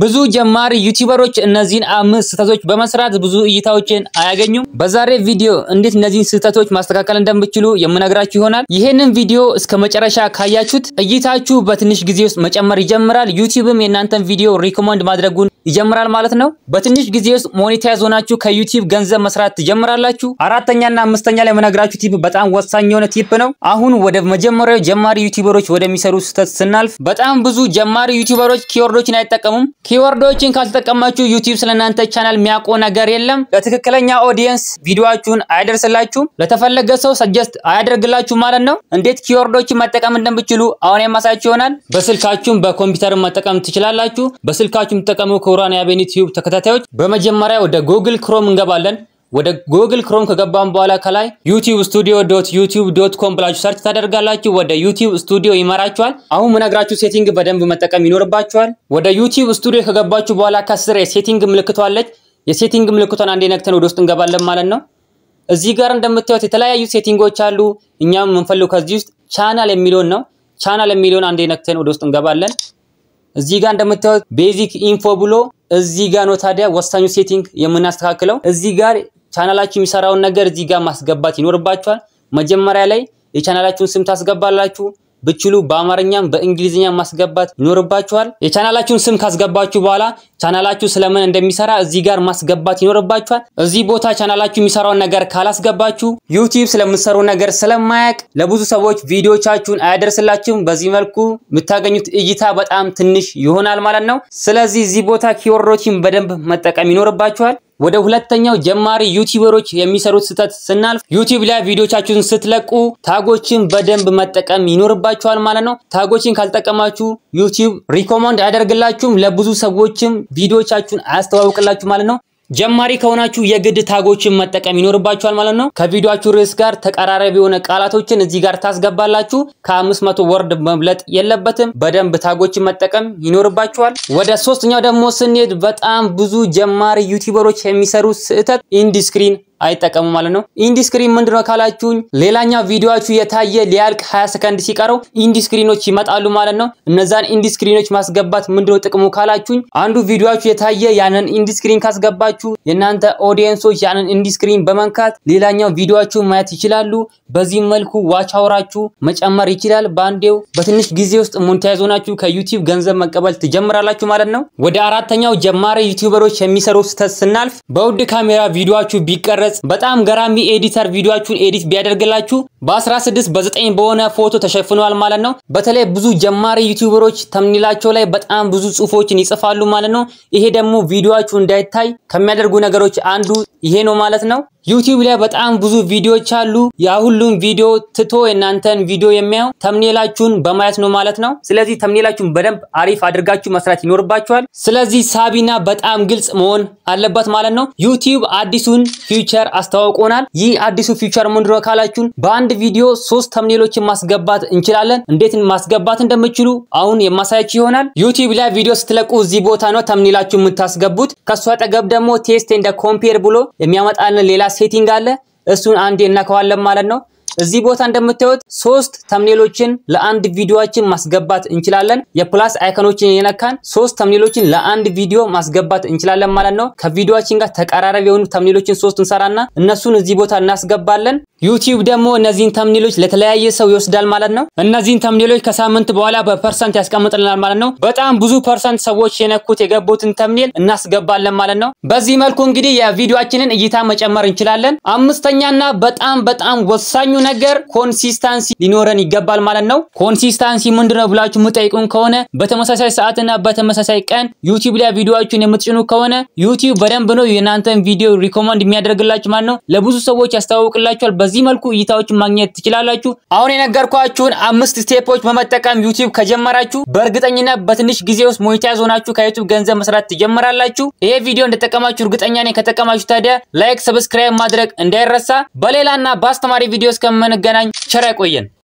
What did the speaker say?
ብዙ ጀማሪ ዩቲዩበሮች እነዚህን 5 ስህተቶች በመስራት ብዙ እይታዎችን አያገኙም። በዛሬ ቪዲዮ እንዴት እነዚህን ስህተቶች ማስተካከል እንደምትችሉ የምነግራችሁ ይሆናል። ይሄንን ቪዲዮ እስከ መጨረሻ ካያችሁት እይታችሁ በትንሽ ጊዜ ውስጥ መጨመር ይጀምራል። ዩቲዩብም የእናንተን ቪዲዮ recommend ማድረጉን ይጀምራል ማለት ነው። በትንሽ ጊዜ ውስጥ monetize ሆናችሁ ከዩቲዩብ ገንዘብ መስራት ትጀምራላችሁ። አራተኛና አምስተኛ ላይ የምነግራችሁ tip በጣም ወሳኝ የሆነ tip ነው። አሁን ወደ መጀመሪያው ጀማሪ ዩቲዩበሮች ወደሚሰሩ ስህተት ስናልፍ በጣም ብዙ ጀማሪ ዩቲዩበሮች keyword ኦችን አይጠቀሙም። Keyword ኦችን ካልተጠቀማችሁ ዩቲዩብ ስለናንተ ቻናል የሚያውቀው ነገር የለም። ለትክክለኛ audience ቪዲዮአችሁን አያደርስላችሁም። ለተፈለገ ሰው suggest አያደርግላችሁ ማለት ነው። እንዴት keyword ኦችን መጠቀም እንደምትችሉ አሁን የማሳያችሁ ይሆናል። በስልካችሁም በኮምፒውተር መጠቀም ትችላላችሁ። በስልካችሁም ተጠቀሙ። ክቡራን የአቤን ዩቲዩብ ተከታታዮች በመጀመሪያ ወደ ጉግል ክሮም እንገባለን። ወደ ጉግል ክሮም ከገባን በኋላ ከላይ YouTube Studio dot YouTube dot com ብላችሁ search ታደርጋላችሁ። ወደ ዩቲዩብ ስቱዲዮ ይመራችኋል። አሁን ምነግራችሁ setting በደንብ መጠቀም ይኖርባችኋል። ወደ ዩቲዩብ ስቱዲዮ ከገባችሁ በኋላ ከስር የ setting ምልክቷ አለች። የ setting ምልክቷን አንዴ ነክተን ወደ ውስጥ እንገባለን ማለት ነው። እዚህ ጋር እንደምታዩት የተለያዩ setting ኦች አሉ። እኛም የምንፈልገው ከዚህ ውስጥ ቻናል የሚለውን ነው። ቻናል የሚለውን አንዴ ነክተን ወደ ውስጥ እንገባለን። እዚህ ጋር እንደምታዩት basic info ብሎ እዚህ ጋር ነው ታዲያ ወሳኙ setting የምናስተካክለው። እዚህ ጋር ቻናላችሁ የሚሰራውን ነገር እዚህ ጋር ማስገባት ይኖርባችኋል። መጀመሪያ ላይ የቻናላችሁን ስም ታስገባላችሁ። ብችሉ በአማርኛም በእንግሊዝኛም ማስገባት ይኖርባችኋል። የቻናላችሁን ስም ካስገባችሁ በኋላ ቻናላችሁ ስለምን እንደሚሰራ እዚህ ጋር ማስገባት ይኖርባችኋል። እዚህ ቦታ ቻናላችሁ የሚሰራውን ነገር ካላስገባችሁ ዩቲዩብ ስለምትሰሩ ነገር ስለማያውቅ ለብዙ ሰዎች ቪዲዮቻችሁን አያደርስላችሁም። በዚህ መልኩ የምታገኙት እይታ በጣም ትንሽ ይሆናል ማለት ነው። ስለዚህ እዚህ ቦታ keyword ኦችን በደንብ መጠቀም ይኖርባችኋል። ወደ ሁለተኛው ጀማሪ ዩቲዩበሮች የሚሰሩት ስህተት ስናልፍ ዩቲዩብ ላይ ቪዲዮቻችሁን ስትለቁ tag ኦችን በደንብ መጠቀም ይኖርባችኋል ማለት ነው። Tag ኦችን ካልጠቀማችሁ ዩቲዩብ recommend አያደርግላችሁም፣ ለብዙ ሰዎችም ቪዲዮቻችሁን አያስተዋውቅላችሁ ማለት ነው። ጀማሪ ከሆናችሁ የግድ tag ኦችን መጠቀም ይኖርባችኋል ማለት ነው። ከቪዲዮአችሁ ርዕስ ጋር ተቀራራቢ የሆነ ቃላቶችን እዚህ ጋር ታስገባላችሁ። ከ500 word መብለጥ የለበትም። በደንብ tag ኦችን መጠቀም ይኖርባችኋል። ወደ ሶስተኛው ደግሞ ስንሄድ በጣም ብዙ ጀማሪ ዩቲዩበሮች የሚሰሩ ስህተት end screen አይጠቀሙ ማለት ነው። End screen ምንድነው ካላችሁኝ ሌላኛው ቪዲዮአችሁ የታየ ሊያልቅ 20 ሰከንድ ሲቀረው end screen ኦች ይመጣሉ ማለት ነው። እነዛን end screen ኦች ማስገባት ምንድነው ጥቅሙ ካላችሁኝ አንዱ ቪዲዮአችሁ የታየ ያንን end screen ካስገባችሁ የናንተ audience ኦች ያንን end screen በመንካት ሌላኛው ቪዲዮአችሁ ማየት ይችላሉ። በዚህ መልኩ watch hour ኣችሁ መጨመር ይችላል። ባንዴው በትንሽ ጊዜ ውስጥ monetize ሆናችሁ ከዩቲዩብ ገንዘብ መቀበል ትጀምራላችሁ ማለት ነው። ወደ አራተኛው ጀማሪ ዩቲዩበሮች የሚሰሩ ስህተት ስናልፍ በውድ ካሜራ ቪዲዮአችሁ ቢቀረጽ በጣም ገራሚ editor ቪዲዮአችሁን edit ቢያደርግላችሁ በ16:9 በሆነ ፎቶ ተሸፍኗል ማለት ነው። በተለይ ብዙ ጀማሪ ዩቲዩበሮች thumbnail ኣቸው ላይ በጣም ብዙ ጽሁፎችን ይጽፋሉ ማለት ነው። ይሄ ደግሞ ቪዲዮአችሁ እንዳይታይ ከሚያደርጉ ነገሮች አንዱ ይሄ ነው ማለት ነው። ዩቲዩብ ላይ በጣም ብዙ ቪዲዮዎች አሉ። ያ ሁሉም ቪዲዮ ትቶ የእናንተን ቪዲዮ የሚያየው thumbnail ኣችሁን በማየት ነው ማለት ነው። ስለዚህ thumbnail ኣችሁን በደንብ አሪፍ አድርጋችሁ መስራት ይኖርባችኋል። ስለዚህ ሳቢና በጣም ግልጽ መሆን አለበት ማለት ነው። ዩቲዩብ አዲሱን feature አስተዋውቆናል። ይህ አዲሱ feature ምንድነው ካላችሁን በአንድ ቪዲዮ 3 thumbnail ኦችን ማስገባት እንችላለን። እንዴት ማስገባት እንደምትችሉ አሁን የማሳያችሁ ይሆናል። ዩቲዩብ ላይ ቪዲዮ ስትለቁ እዚህ ቦታ ነው thumbnail ኣችሁን የምታስገቡት። ከሷ አጠገብ ደግሞ test and compare ብሎ የሚያመጣልን ሌላ setting አለ። እሱን አንዴ እናከዋለን ማለት ነው። እዚህ ቦታ እንደምታዩት 3 thumbnail ኦችን ለአንድ ቪዲዮአችን ማስገባት እንችላለን። የ plus icon ኦችን የነካን 3 thumbnail ኦችን ለአንድ ቪዲዮ ማስገባት እንችላለን ማለት ነው። ከቪዲዮአችን ጋር ተቀራራቢ የሆኑ thumbnail ኦችን 3 እንሰራና እነሱን እዚህ ቦታ እናስገባለን። ዩቲዩብ ደግሞ እነዚህን thumbnail ኦች ለተለያየ ሰው ይወስዳል ማለት ነው። እነዚህን thumbnail ኦች ከሳምንት በኋላ በ percent ያስቀምጥልናል ማለት ነው። በጣም ብዙ percent ሰዎች የነኩት የገቡትን thumbnail እናስገባለን ማለት ነው። በዚህ መልኩ እንግዲህ የቪዲዮአችንን እይታ መጨመር እንችላለን። አምስተኛና በጣም በጣም ወሳኙ ነገር consistency ሊኖረን ይገባል ማለት ነው። Consistency ምንድነው ብላችሁ የምጠይቁን ከሆነ በተመሳሳይ ሰዓትና በተመሳሳይ ቀን ዩቲዩብ ላይ ቪዲዮአችሁን የምትጭኑ ከሆነ ዩቲዩብ በደንብ ነው የናንተን ቪዲዮ recommend የሚያደርግላችሁ ማለት ነው። ለብዙ ሰዎች ያስተዋውቅላችኋል። በዚህ መልኩ እይታዎችን ማግኘት ትችላላችሁ። አሁን የነገርኳችሁን 5 step ኦች በመጠቀም ዩቲዩብ ከጀመራችሁ በእርግጠኝነት በትንሽ ጊዜ ውስጥ monetize ሆናችሁ ከዩቲዩብ ገንዘብ መስራት ትጀምራላችሁ። ይሄ ቪዲዮ እንደጠቀማችሁ እርግጠኛ ነኝ። ከጠቀማችሁ ታዲያ like፣ subscribe ማድረግ እንዳይረሳ። በሌላና በአስተማሪ ቪዲዮ እስከምንገናኝ ቸር ያቆየን።